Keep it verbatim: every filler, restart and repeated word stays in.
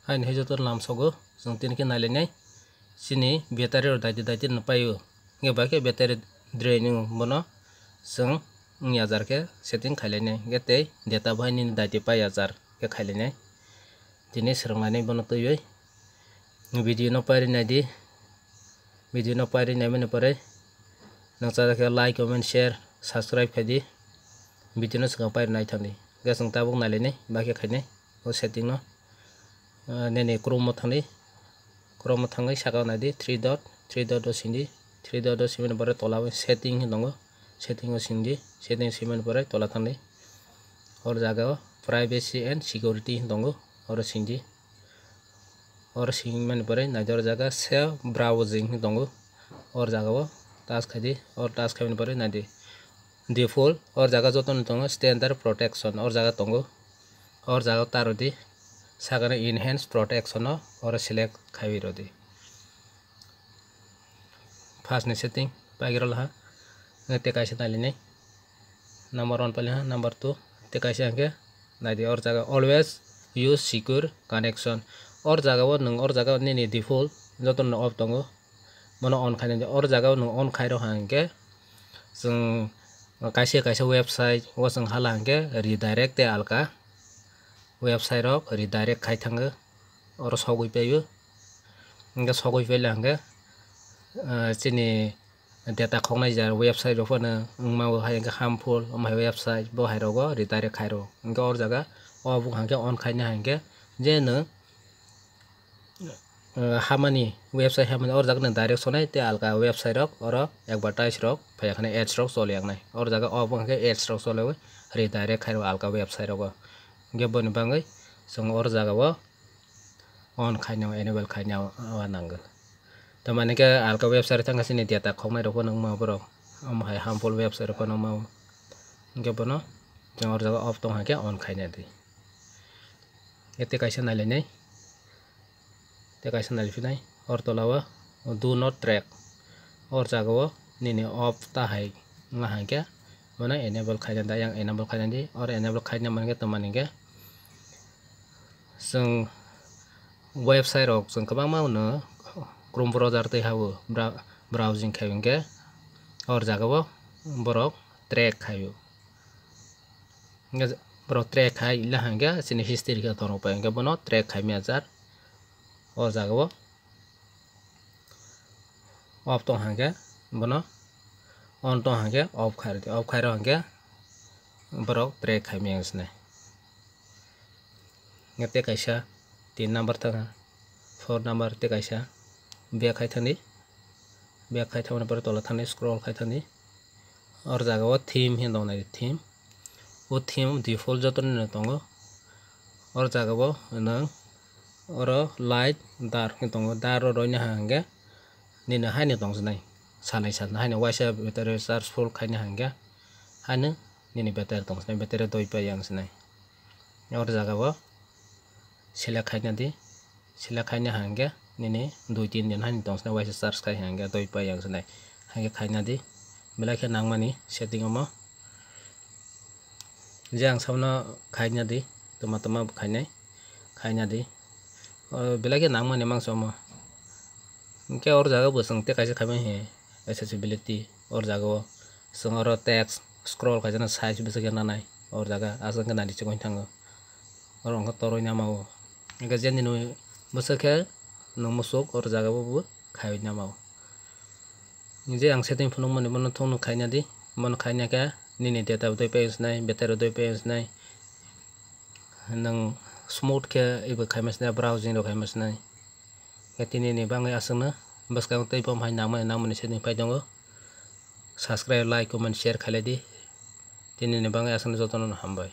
Haini hai joto lamsogo chwng tini khe nailainai. Chini battery rok daiti daiti no paio. Hwnkhe bai khe battery drain wng bono chwng wngya jar khe setting khailainai. Hwnkhe tei data bo hai nini daiti paiya jar khe khailainai. Tini swrwnglainai bono twiwi. Video no pairi naidi. Video no pairi naimani pore nwng chajak khe like, comment, share, subscribe khaidi. Video no swkang pairi nai thangdi. Hwnkhe chwng tabuk nailainai, bai khe khainai o setting no. Ah, nini Chrome o thangdi. Chrome o thangwi saka o naidi, three dot, three dot o sindi. Three dot o simani pore tola o setting hinwi tongo. Setting o sindi. Setting simani pore tola thangdi. Or jaga o privacy and security hinwi tongo. Oro sindi. Oro singmani pore naidi, or jaga save browsing hinwi tongo. Or jaga o touch khaidi. Or touch khaimani pore naidi. Default, or jaga jotono tongo standard protection, or jaga tongo. Or jaga o ta rwdi, sakano enhance protection o oro select khaiwi rwdi. First ni setting paigwrwlaha, tei kaisa nailainai. Number one pailiha, number two, tei kaisa hwnkhe naidi, or jaga always use secure connection. Or jaga o nwng, or jaga o nini default jotono off tongo. Bono on khainai, or jaga o nwng on khairok hwnkhe chwng kaisa kaisa website o chwng hala hwnkhe redirect tei alka website rok redirect khai thango, oro sogwi paio. Hwnkhe sogwi paila hwnkhe, ah, chini data khoknai jora website rok phano wngmao, hai hwnkhe harmful, omo hai website bo hai rogo redirect khairok. Hwnkhe or jaga o bo hwnkhe on khaina hwnkhe je nwng ah, hamani website hamani or jaga ni direct sonai tei alka website rok oro advertise rok phaiya khani ads rok choli yaknai. Or jaga o bo hwnkhe ads rok choli redirect khairok alka website rogo. Hwnkhe boni bagwi chwng or jaga o on khaina enable khaina o nangwk. Tamani khe alka website thangkha chini data khoknai rok phano wngma borok. Omo hai harmful website rok phano wngma o. Hwnkhe bono chwng or jaga off tong hai khe on khaina di. Tei kaisa nailainai. Tei kaisa nailai phinai, or tola o do not track. Or jaga o nini off ta hai wngla hai khe bono enable khaina di, yang enable khaina di. Or enable khaina mankhe tongmani khe chwng website rok chwng kwbangma no Chrome browser twi habo bra-, browsing khai hwnkhe or jaga o borok track khaio. Hwnkhe borok track khai la hwnkhe chini history khe tongthok pai hwnkhe bono track khai maya jar. O jaga o off tong hwnkhe bono on tong hwnkhe off khai rwdi, off khai rw hwnkhe borok track khai maya sinai. Hwnkhe tei kaisa tin number thangkha, four number tei kaisa back khai thangdi, back khai thangmani pore tola thangdi, scroll khai thangdi. Or jaga o theme hinwi tongo nai, theme. O theme default joto ni no tongo. Or jaga o nwng oro light dark hinwi tongo, dark ro roina ha hwnkhe nini haino tong sinai, sanai sanai haino waisa battery charge full khaina hwnkhe haino nini battery tong sinai, battery doi pai yang sinai. Or jaga o select khaina di, select khaina hwnkhe nini dui tin din haino tong sinai, waisa charge khai hwnkhe doi pai yang sinai, hwnkhe khaina di. Belai khe nangmani setting omo, je ang sabno khaina di, tuma tuma khainai, khaina di. O belai khe nangmani mangsa omo. Hwnkhe or jaga bo chwng tei kaisa khaimani he accessibility, or jaga o chwng oro text scroll khaijana size bwswk khe nanai, or jaga aswk khe nani chikon thango. Oro hwnkhe toroi nama o. Hwnkhe je nini bwswk khe nwng muchuk or jaga o bo khaiwi nama o. Je ang setting phunukmani bono thung nwng khaina di. Bono khaina khe nini data bo twi pai sinai, battery twi pai sinai. Nwng smooth khe ebo khaima sinai, browsing rok khaima sinai. Khe tini ni bagwi aswkno bwskango tei bo hai nangmani nangmani setting pai tongo. Subscribe, like, comment, share khailai di. Tini ni bagwi aswkno jotono hambai.